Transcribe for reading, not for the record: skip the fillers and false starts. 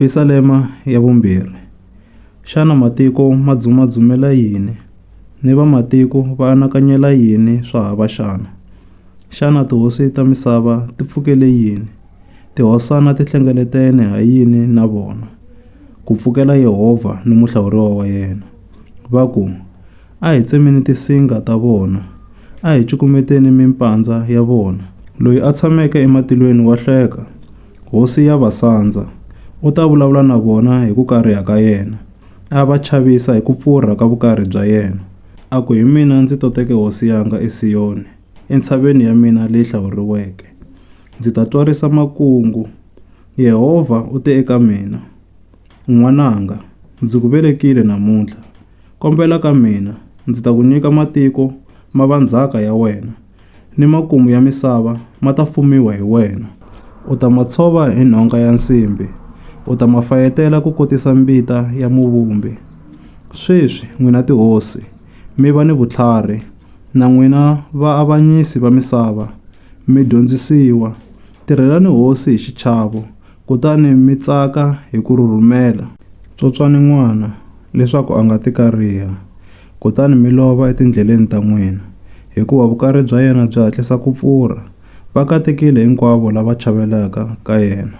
Pisalema ya vumbirhi. Xana matiko ma dzumadzumela yini, Ni vamatiko va anakanyela yini swahava xana? Xana tihosi ta misava ti pfukele yini, Tihosana ti hlengeletene ha yini na vona, Ku pfukela Yehovha ni muhlawuriwa wa yena? Va ku, A hi tsemeni tinsinga ta vona, A hi cukumeteni mipandza ya vona. Loyi a tshameke ematilweni wa hleka, Hosi ya va sandza. U ta vulavula na vona hi ku kariha ka yena, A va chavisa hi ku pfurha ka vukarhi bya yena. A ku, Hi mina ndzi toteke hosi yanga eSiyoni, Entshaveni ya mina leyi hlawuriweke. Ndzi ta twarisa makungu. Yehovha u te eka mina, U n'wananga, ndzi ku velekile namuntlha. Kombela ka mina, ndzi ta ku nyika matiko ma va ndzhaka ya wena, ni makumu ya misava ma ta fumiwa hi wena. U ta ma tshova hi nhonga ya nsimbi, u ta ma fayetela kukotisa mbita ya muvumbi. Sweswi, n'wina tihosi, mi va ni vutlhari, na n'wina vaavanyisi va misava, mi dyondzisiwa. Tirhelani hosi hi xichavo, kutani mi tsaka hi ku rhurhumela. Tswotswani n'wana, leswaku a nga ti kariha, kutani mi lova etindleleni ta n'wina, hikuva vukari bya yena byi hatlisa ku pfurha. Va katekile hinkwavo lava chavelaka ka yena.